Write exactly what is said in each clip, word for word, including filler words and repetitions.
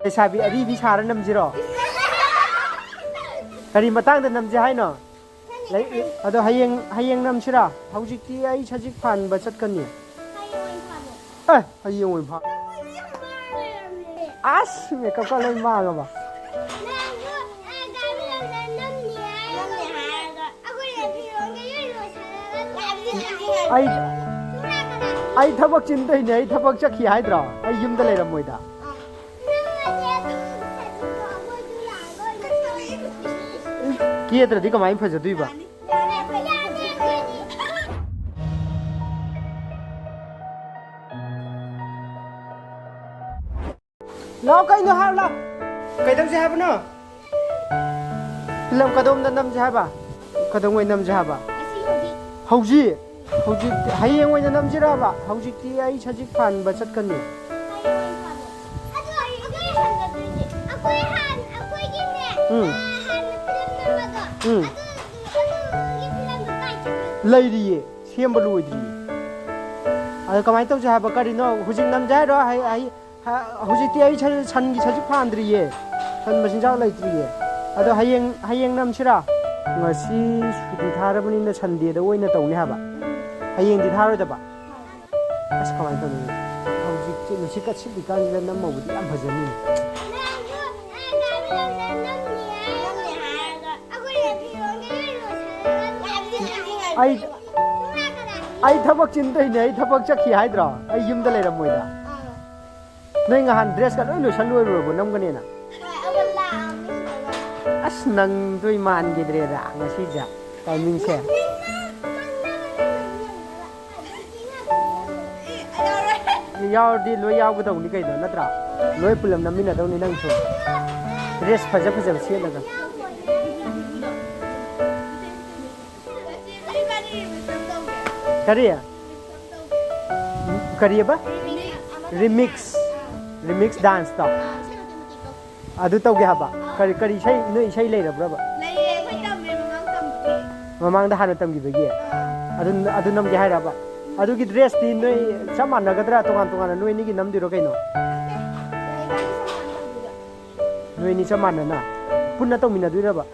ꯂꯩꯁꯥꯕꯤ ꯑꯔꯤꯕꯤ ꯁꯥꯔ ꯅꯝꯁꯤꯔꯣ? ꯀꯔꯤ ꯃꯇꯥꯡꯗ ꯅꯝꯁꯦ ꯍꯥꯏꯅꯣ? ꯂꯩ-, ꯑꯗꯣ ꯍꯌꯦꯡ, ꯍꯌꯦꯡ ꯅꯝꯁꯤꯔꯥ? ꯍꯧꯖꯤꯛꯇꯤ ꯑꯩ ꯁꯖꯤꯛ ꯐꯥꯟꯕ ꯆꯠꯀꯅꯤ꯫ ꯑꯦ, ꯍꯌꯦꯡ ꯑꯣꯏꯅ ꯐꯥ-, ꯑꯁ, ꯃꯦꯀꯞꯀ ꯂꯣꯏ ꯃꯥꯡꯉꯕ? ꯑꯩ, ꯑꯩ ꯊꯕꯛ ꯆꯤꯟꯗꯣꯏꯅꯦ, ꯑꯩ ꯊꯕꯛ ꯆꯠꯈꯤ ꯍꯥꯏꯗ꯭ꯔꯣ? ꯑꯩ ꯌꯨꯝꯗ ꯂꯩꯔꯝꯃꯣꯏꯗ꯫ ꯀꯦꯗ꯭ꯔꯗꯤ ꯀꯃꯥꯏꯅ ꯐꯖꯗꯣꯏꯕ? ꯂꯥꯛꯑꯣ, ꯀꯩꯅꯣ ꯍꯥꯏꯔꯣ, ꯂꯥꯛꯑꯣ꯫ ꯀꯩꯗꯧꯁꯦ ꯍꯥꯏꯕꯅꯣ? ꯐꯤꯂꯝ ꯀꯗꯣꯝꯗ ꯅꯝꯁꯦ ꯍꯥꯏꯕ? ꯀꯩꯗꯧꯉꯩ ꯅꯝꯁꯦ ꯍꯥꯏꯕ? ꯍꯧꯖꯤꯛ? ꯍꯧꯖꯤꯛ ꯍꯌꯦꯡ ꯑꯣꯏꯅ ꯅꯝꯁꯤꯔꯕ? ꯍꯧꯖꯤꯛꯇꯤ ꯑꯩ ꯁꯖꯤꯛ ꯐꯥꯟꯕ ꯆꯠꯀꯅꯤ꯫ ꯎꯝ꯫ ꯂꯩꯔꯤꯌꯦ, ꯁꯦꯝꯕ ꯂꯣꯏꯗ꯭ꯔꯤꯌꯦ꯫ ꯑꯗꯣ ꯀꯃꯥꯏꯅ ꯇꯧꯁꯦ ꯍꯥꯏꯕ? ꯀꯔꯤꯅꯣ ꯍꯧꯖꯤꯛ ꯅꯝꯁꯦ ꯍꯥꯏꯔꯣ? ꯍꯩ-, ꯍꯩ-, ꯍ-, ꯍꯧꯖꯤꯛꯇꯤ ꯑꯩ ꯁꯟ-, ꯁꯟꯒꯤ ꯁꯖꯤꯛ ꯐꯥꯟꯗ꯭ꯔꯤꯌꯦ꯫ ꯁꯟ ꯃꯆꯤꯟꯖꯥꯛ ꯂꯩꯇ꯭ꯔꯤꯌꯦ꯫ ꯑꯗꯣ ꯍꯌꯦꯡ, ꯍꯌꯦꯡ ꯅꯝꯁꯤꯔꯥ? ꯉꯁꯤ ꯁꯨꯇꯤ ꯊꯥꯔꯕꯅꯤꯅ ꯁꯟꯗꯦꯗ ꯑꯣꯏꯅ ꯇꯧꯅꯤ ꯍꯥꯏꯕ꯫ ꯍꯌꯦꯡꯗꯤ ꯊꯥꯔꯣꯏꯗꯕ? ꯑꯁ, ꯀꯃꯥꯏꯅ ꯇꯧꯅꯤ? ꯍꯧꯖꯤꯛꯁꯦ ꯅꯨꯡꯁꯤꯠꯀ ꯁꯤꯠꯂꯤꯀꯥꯟꯁꯤꯗ ꯅꯝꯃꯧꯕꯗꯤ ꯌꯥꯝ ꯐꯖꯅꯤ꯫ ꯑꯩ, ꯑꯩ ꯊꯕꯛ ꯆꯤꯟꯗꯣꯏꯅꯦ, ꯑꯩ ꯊꯕꯛ ꯆꯠꯈꯤ ꯍꯥꯏꯗ꯭ꯔꯣ? ꯑꯩ ꯌꯨꯝꯗ ꯂꯩꯔꯝꯃꯣꯏꯗ꯫ ꯅꯣꯏ ꯅꯍꯥꯟ ꯗ꯭ꯔꯦꯁꯀ ꯂꯣꯏ ꯂꯣꯏꯁꯜ ꯂꯣꯏꯔꯨꯔꯕꯣ ꯅꯝꯒꯅꯦꯅ? ꯑꯁ, ꯅꯪꯗꯣꯏ ꯃꯥꯟꯈꯤꯗ꯭ꯔꯦꯗ ꯉꯁꯤꯁꯦ, ꯇꯥꯏꯃꯤꯡꯁꯦ꯫ ꯌꯥꯎꯔꯗꯤ ꯂꯣꯏ ꯌꯥꯎꯒꯗꯧꯅꯤ ꯀꯩꯅꯣ, ꯅꯠꯇ꯭ꯔꯥ? ꯂꯣꯏ ꯄꯨꯂꯞ ꯅꯝꯃꯤꯟꯅꯗꯧꯅꯤ ꯅꯪꯁꯨ꯫ ꯗ꯭ꯔꯦꯁ ꯐꯖ ꯐꯖꯕ ꯁꯦꯠꯂꯒ꯫ ꯀꯔꯤ? ꯀꯔꯤꯑꯕ? ꯔꯤꯃꯤꯛꯁ꯫ ꯔꯤꯃꯤꯛꯁ ꯗꯥꯟꯁꯇꯣ꯫ ꯑꯗꯨ ꯇꯧꯒꯦ ꯍꯥꯏꯕ? ꯀꯔꯤ, ꯀꯔꯤ ꯏꯁꯩ, ꯅꯣꯏ ꯏꯁꯩ ꯂꯩꯔꯕ꯭ꯔꯕ? ꯂꯩꯌꯦ, ꯑꯩꯈꯣꯏ ꯇꯝꯃꯦ, ꯃꯃꯥꯡ ꯇꯝꯕꯒꯤ꯫ ꯃꯃꯥꯡꯗ ꯍꯥꯟꯅ ꯇꯝꯈꯤꯕꯒꯤ? ꯑꯥ꯫ ꯑꯗꯨ, ꯑꯗꯨ ꯅꯝꯒꯦ ꯍꯥꯏꯔꯕ? ꯑꯗꯨꯒꯤ ꯗ꯭ꯔꯦꯁꯇꯤ ꯅꯣꯏ ꯆꯞ ꯃꯥꯟꯅꯒꯗ꯭ꯔꯥ? ꯇꯣꯉꯥꯟ ꯇꯣꯉꯥꯟꯅ ꯅꯣꯏ ꯑꯅꯤꯒꯤ ꯅꯝꯗꯣꯏꯔꯣ ꯀꯩꯅꯣ? ꯅꯠꯇꯦ, ꯏꯕꯥꯅꯤ ꯆꯞ ꯃꯥꯟꯅꯅ ꯇꯝꯃꯦ꯫ ꯅꯣꯏꯅꯤ ꯆꯞ ꯃꯥꯟꯅꯅ ꯄꯨꯟꯅ ꯇꯧꯃꯤꯟꯅꯗꯣꯏꯔꯕ?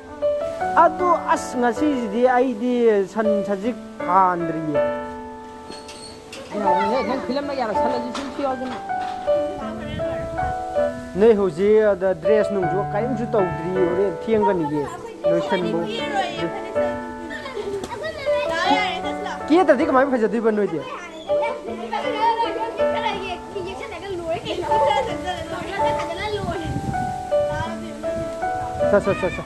ꯑꯗꯣ ꯑꯁ, ꯉꯁꯤꯁꯤꯗꯤ ꯑꯩꯗꯤ ꯁꯟ ꯁꯖꯤꯛ ꯐꯥꯟꯗ꯭ꯔꯤꯌꯦ꯫ ꯅꯪ, ꯅꯪ ꯐꯤꯂꯝ ꯃꯌꯥꯝ ꯁꯜꯂꯁꯨ ꯁꯨꯝ ꯁꯤꯌꯣ ꯑꯗꯨꯅ꯫ ꯅꯣꯏ ꯍꯧꯖꯤꯛ ꯑꯗ ꯗ꯭ꯔꯦꯁ ꯅꯨꯡꯁꯨ ꯀꯔꯤꯝꯁꯨ ꯇꯧꯗ꯭ꯔꯤ, ꯍꯣꯔꯦꯟ ꯊꯦꯡꯒꯅꯤꯌꯦ ꯂꯣꯏꯁꯟꯕ꯫ ꯀꯦꯗ꯭ꯔꯗꯤ ꯀꯃꯥꯏꯅ ꯐꯖꯗꯣꯏꯕ ꯅꯣꯏꯗꯤ? ꯁ ꯁ ꯁ ꯁ꯫